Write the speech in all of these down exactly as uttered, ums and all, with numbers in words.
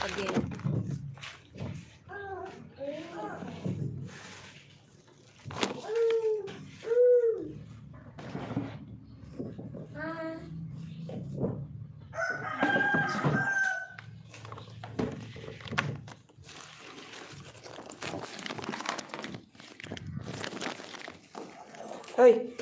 Again. Hoy!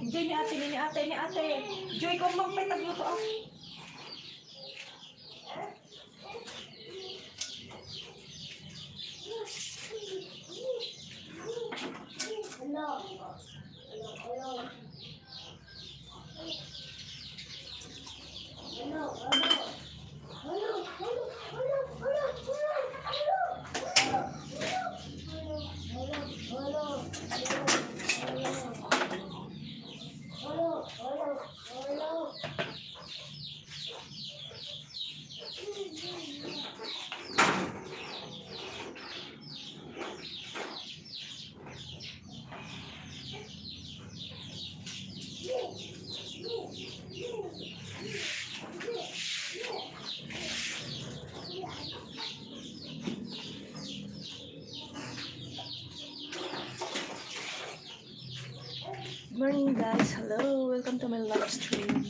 Diay ni ate, ni ate, ni ate. Joy, kung mangpay tagluto, ah. Good morning, guys. Hello, welcome to my live stream.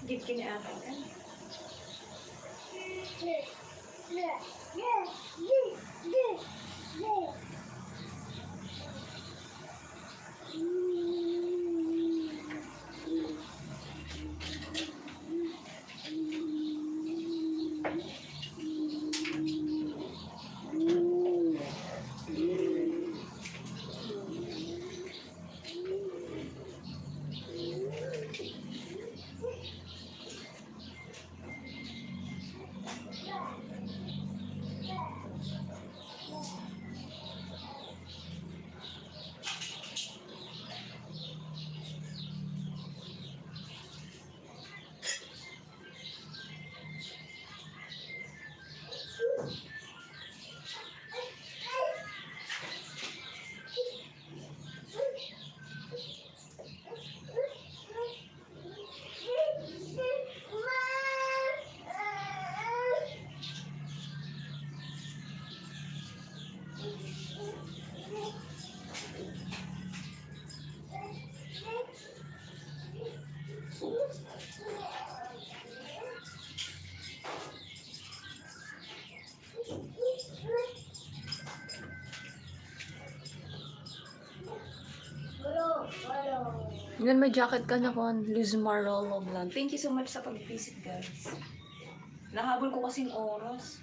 Give kini ate ka. Yan, may jacket ka na, kuan, Luzmar Rollo Blanc. Thank you so much sa pag-visit, guys. Nahabol ko kasing oras.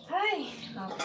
Ay, nako.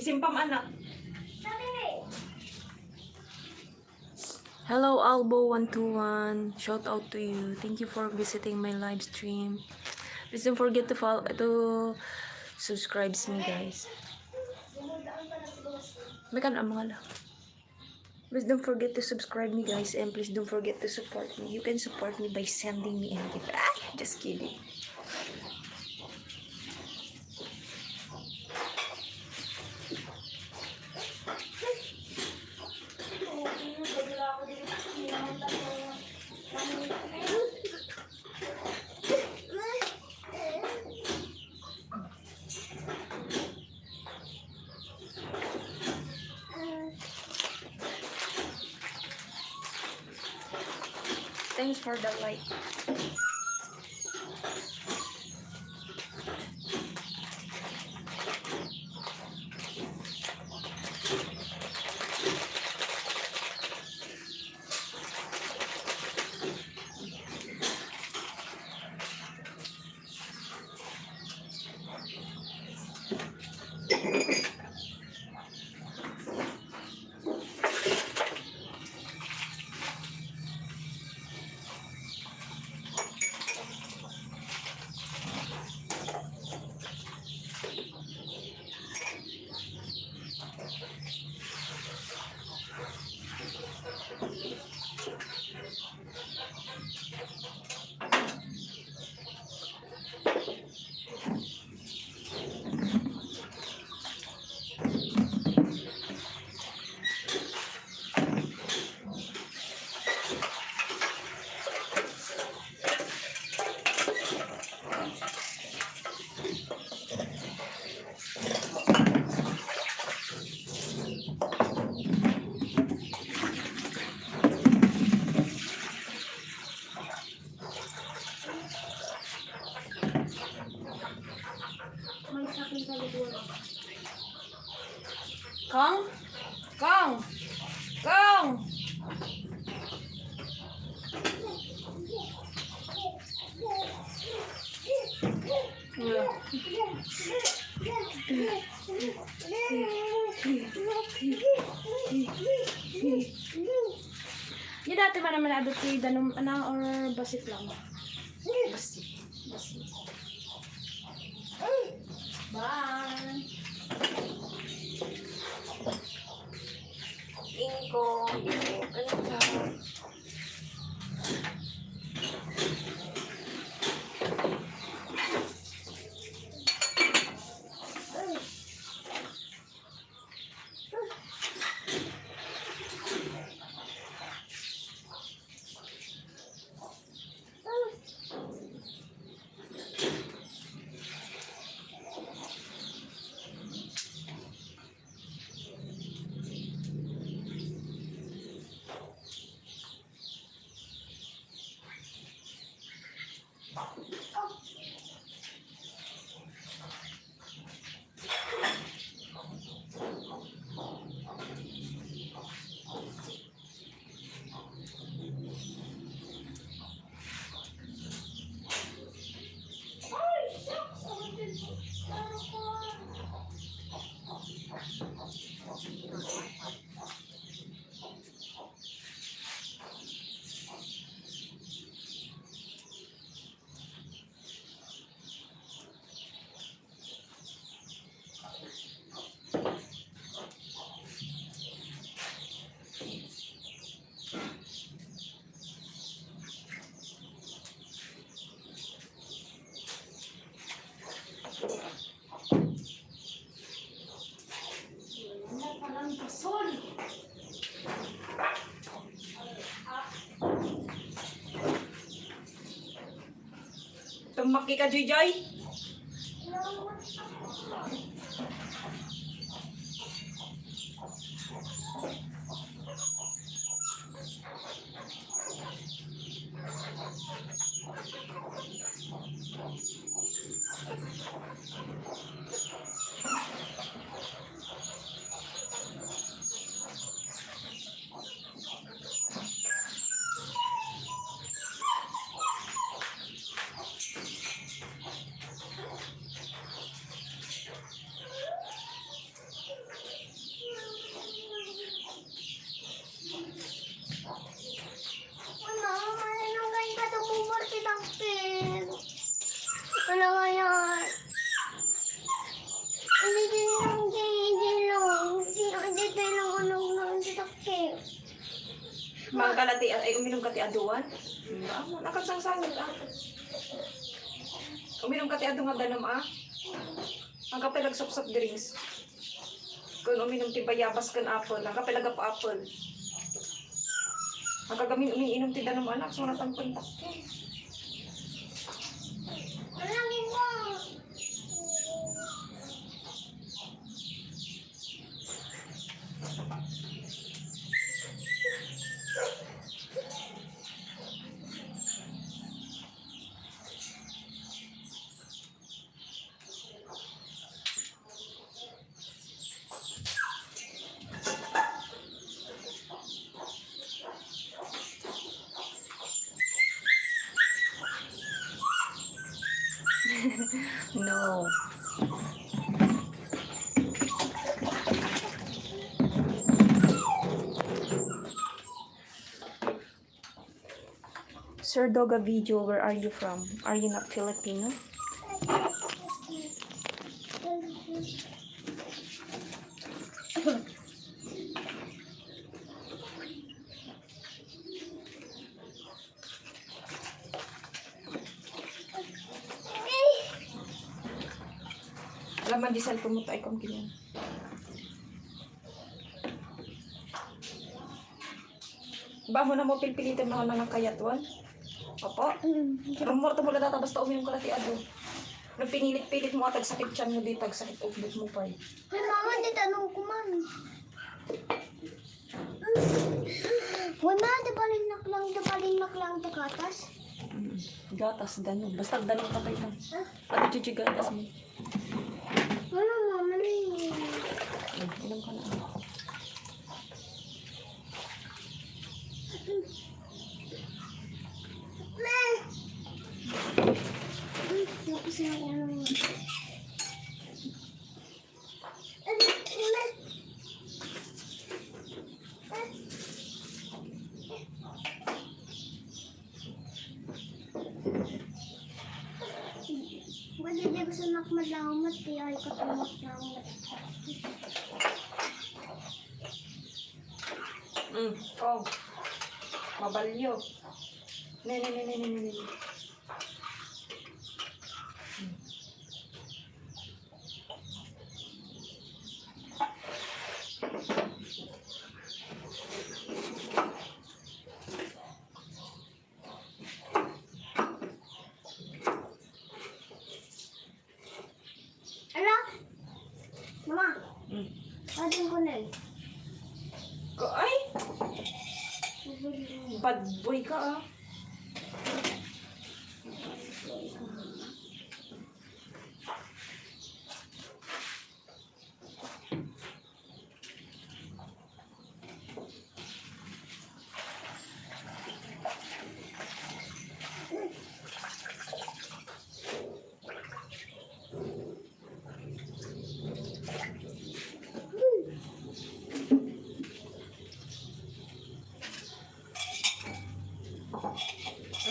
Isimpam, anak. Hello, Albo one two one. Shout out to you. Thank you for visiting my live stream. Please don't forget to follow, to subscribe me, guys. May kan ang mga la. Please don't forget to subscribe me, guys, and please don't forget to support me. You can support me by sending me any gift. Ay, just kidding. Thanks for the like. Kang? Kang! Kang! Di dati man naman adu ti danum, ano, or basit lang? Basit. Basit. Bye. Ingko, ingko, ingko. Tummakki ka, Joy Joy. Ano, malinong kayo ka tumumor ti dakpin. Ano kaya? Hindi din lang, hindi din lang. Hindi, hindi din lang, ano, ano, hindi dakpin. Mangkala ti, ay, uminom ka ti aduan? Amo, nakasangsangit, ah. Uminom ka ti adu nga danum, ah. Ang kapag soft drinks. Kun uminom ti bayabas ken apple, ang kapag apple. Ang kagamin umiinom ti danum, anak, so natangkon. Ang lagi mo. No. Sir Doga Video, where are you from? Are you not Filipino? Alam man di cellphone mo, tay, kung ganyan. Ba mo na mo pilpilitan mo na ng kayatuan? Opo. Mm. Rumor to mo la data basta uminom ka na ti adu. Nung pinilit-pilit mo, tagsakit tiyan mo di, tagsakit ugbot mo pa eh. Ay, mama, di tanong ko man. Wala, di balinnak lang, di balinnak lang, di gatas. Mm. Gatas, danum. Basta danum ka pa ito. Ah? Ano, Gigi, gatas mo? Wala, mama, na yun. Mm, inom ka na. Tapos yung ano. Wala di gusto nak madamot, kaya ay ko tumak na ang Mm, oh. Mabalyo. Ne, ne, ne, ne, ne, ne, ne. Ala? Mama. Hmm. Atin ko na eh. Ka-, ay! Bad boy ka, ah.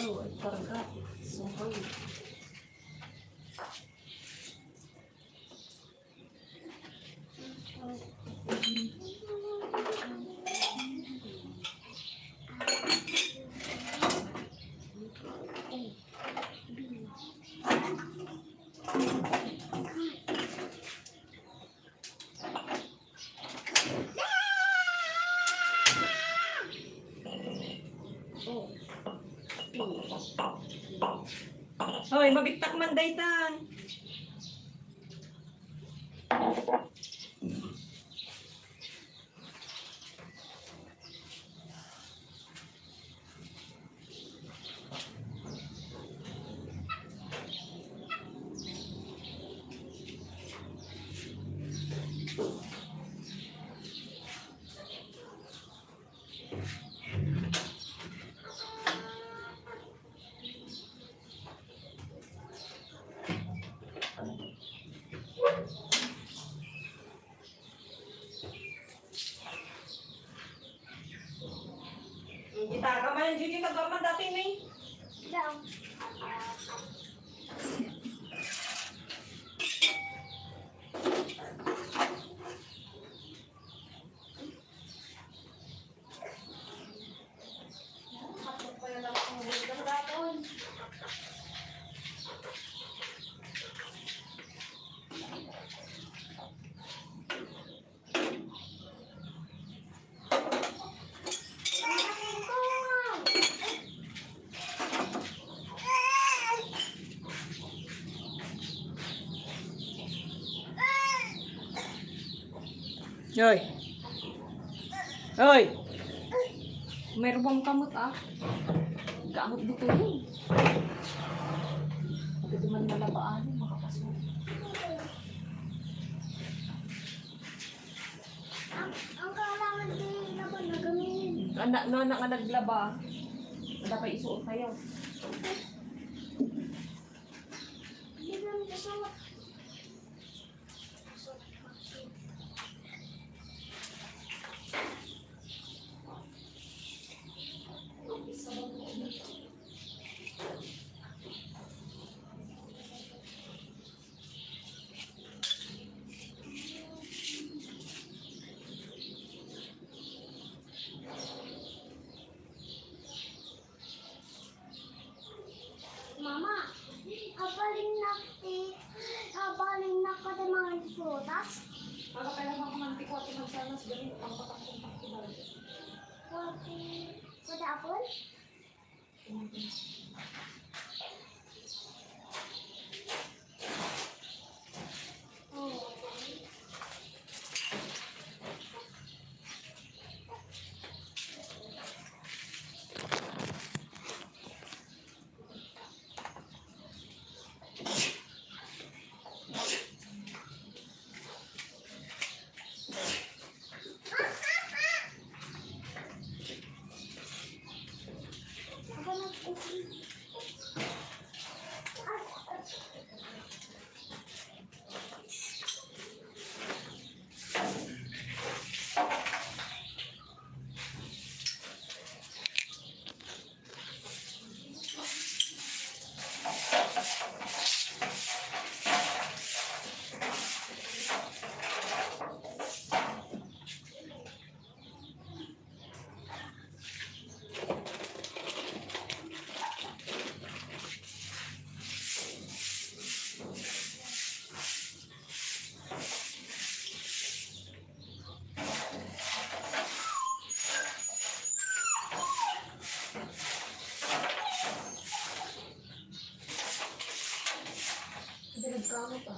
Oh, ay, karga. Suhoy. Hoy, mabiktak man daytan. Gitara man, Gigi, kagama dati ni. Daw. Hoy. Hoy. May rubang kamot, ah. Kamot dito yun. Pwede man malabaan, makapasok. Ang, ang kailangan din naman na gamitin. Anak, no, anak nga naglaba. Wala pa isuot tayo. Mga prutas? Para pala mga mantiko at mansanas, ganun, pangpatangkong taktiban. Pati, pati apple? Pinagkano pa?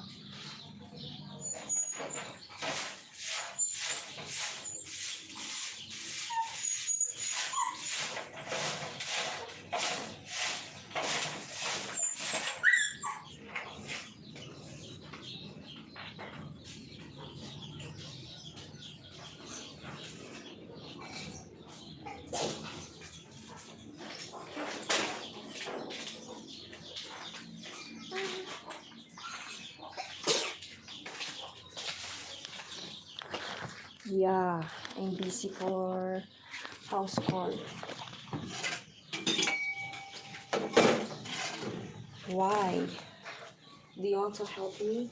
Yeah, I'm busy for house call. Why? Do you want to help me?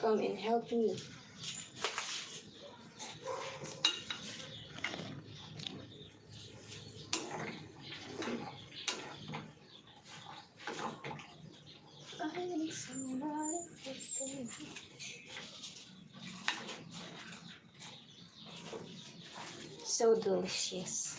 Come and help me. So delicious.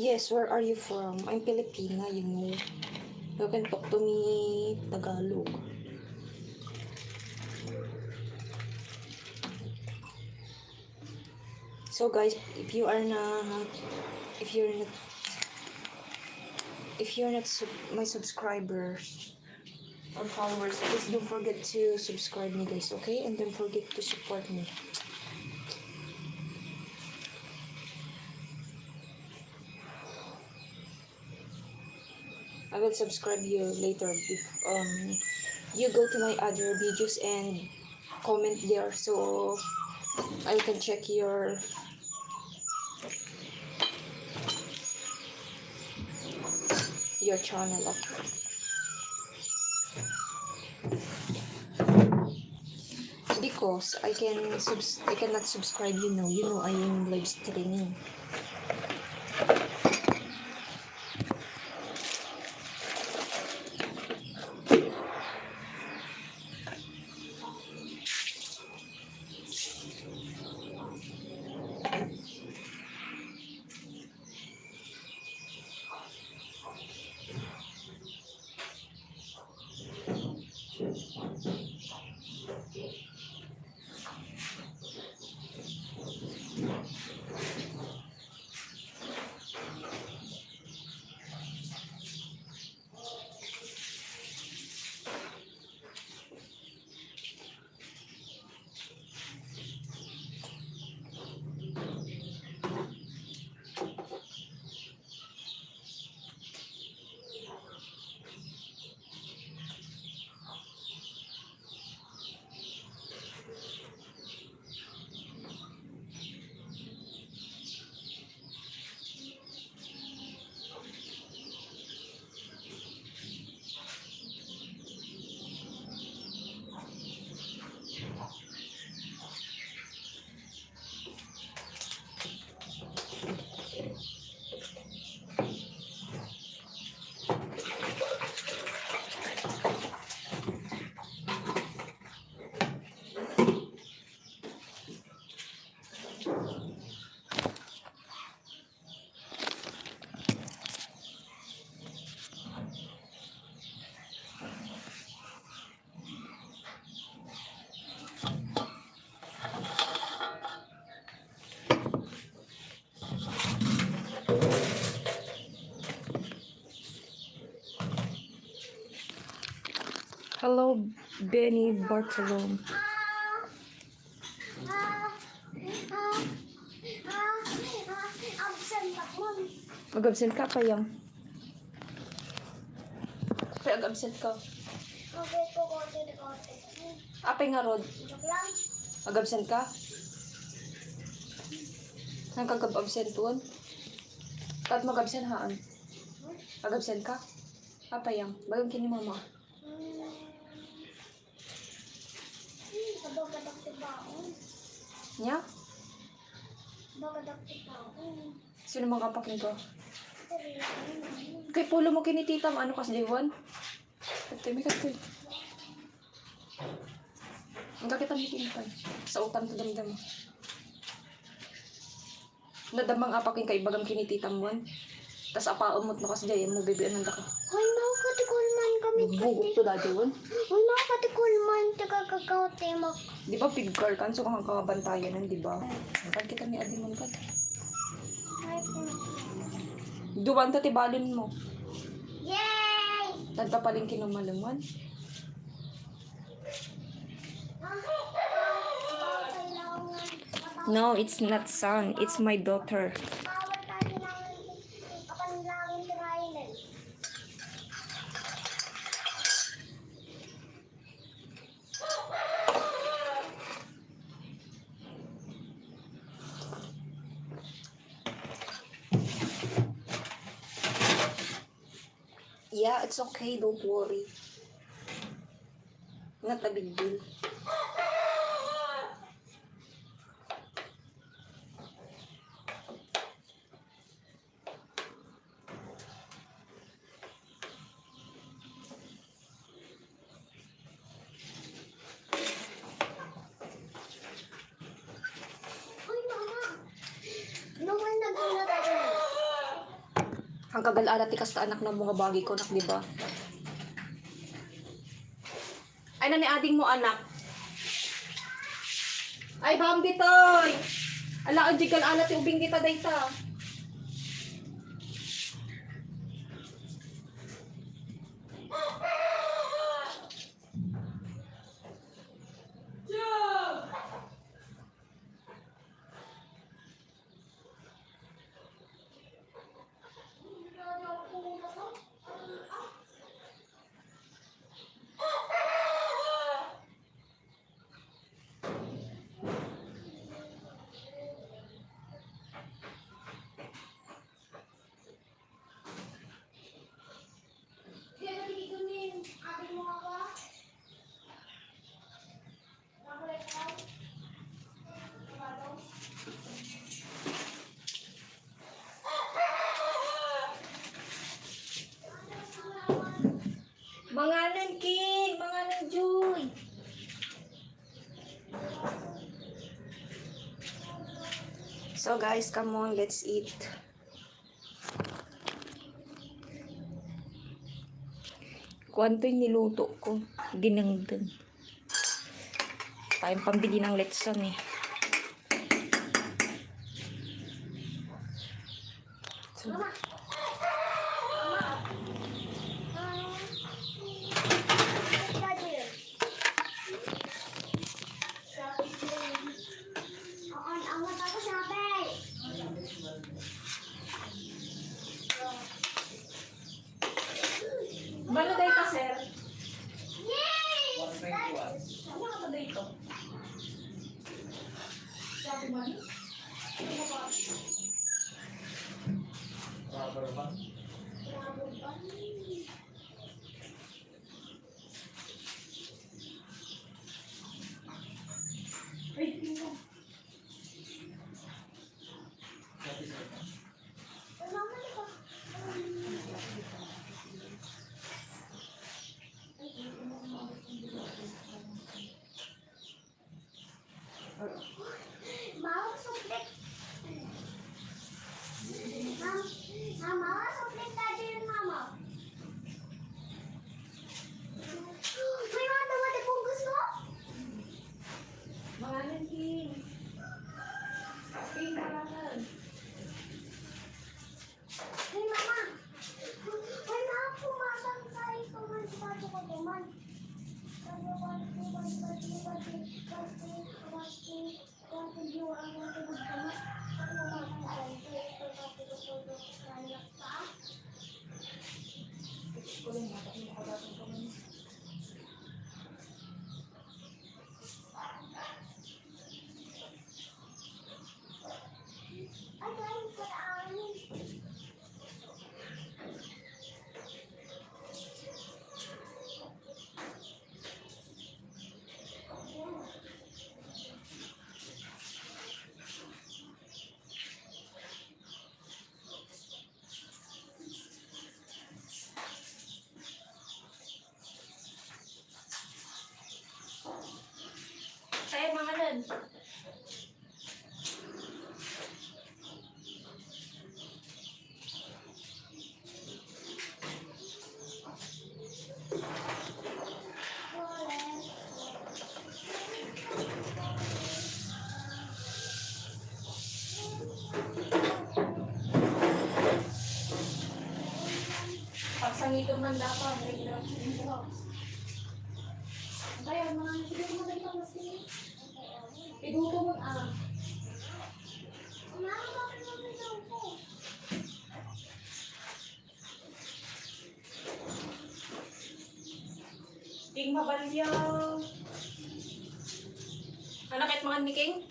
Yes, where are you from? I'm Filipina, you know. You can talk to me Tagalog. So guys, if you are not, if you're not, if you're not sub-, my subscribers, or followers, please don't forget to subscribe me, guys, okay? And don't forget to support me. I will subscribe you later if, um, you go to my other videos and comment there, so I can check your your channel, okay? Because I can subs-, I cannot subscribe, you know, you know, I am live streaming. Hello, Benny Bartolome. Ah, ah, ah, ah, absent ako. Mag-absent ka, Payang. Apay ag-absent ka? Okay po, konti na konti. Apay ngarud? Joke lang. Ag-absent ka? Saan ka ag-absent doon? Kat mag-absent haan? Ag-absent ka? Apay ang? Bagang kini mama. Hmm. Nya? Sino mang apakin ka? Kay pulo mo kini tita, ano kas diwan? Katoy, may katoy. Ang kakita mo kini pa. Sa utang to damdam. Nadamang apakin ka, ibagam kini tita mo, wan. Tas apaam mo no kas jay mo, bibian ng daka. Ay, no, kati kulman kami. Bugot to dati, wan. Ay, no, kati kulman, taga kakaw, temak. Di ba, pigkar kan, so kang kabantayan, di ba? Ang kita ni Adi man ka. Ay, po. Duwan ta ti balon mo. Yay! Tadta palengke no maluman. No, it's not son. It's my daughter. Yeah, it's okay. Don't worry. Not a big deal. Uy, mama. Nung may naguna tayo. Ang kagal-ala ti kasta anak na mga bagi ko, nak, di ba? Ay, nani ading mo, anak? Ay, Bambi, toy! Ala, ang jigal-ala ti ubing dita, dayta. Manganan, King! Manganan, Joy! So, guys, come on, let's eat. Kuwan to'y niluto ko. Dinengdeng. Tayong pambili ng letson eh. So, Mano day ka, sir? Ano ka ba dito? Shopping money? Rubber band? Rubber band? Ay, tingnan. Mama, suplik. Mama, mama, suplik tayo yun, mama. Kaya mga nun. Pagsangitan man dapat, may hirap sa inyo. Kaya, mga hirap mo na ito, mas Iduto mo, ah. King Mabalyaw. Anak, ket mangan ni King?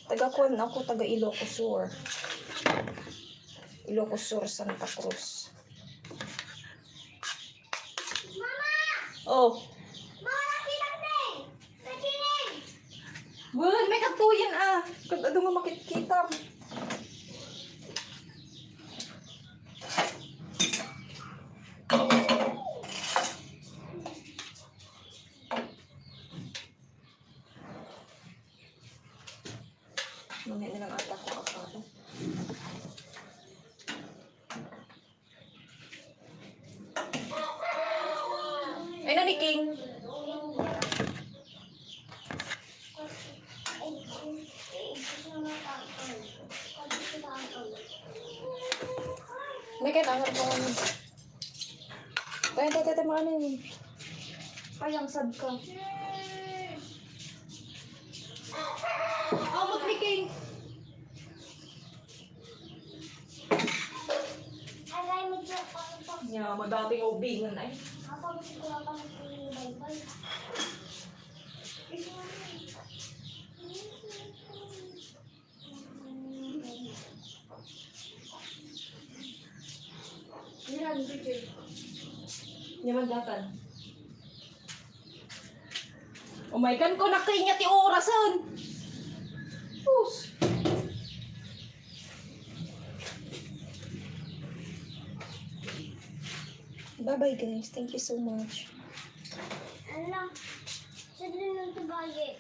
Taga kuan ako, taga Ilocos Sur. Ilocos Sur, Santa Cruz. Oh. Wen, may katuyan, ah. Kad adu nga makitkitam. Mamaya na lang ata ako kakain. Ay, na ni King. May kailangan ko ano. Tayo, tayo, tayo, mga ano yun. Ay, ang sad ka. Amot ni King. Aray, medyo pangpang. Nya, madating ubingan ay. Apa gusto ko lang pang ibaybay? Yan, Richard. Nyaman datan. Oh my God, ko nakainya ti orasan. Pus. Bye-bye, guys. Thank you so much. Ala, sadli lang to, baye.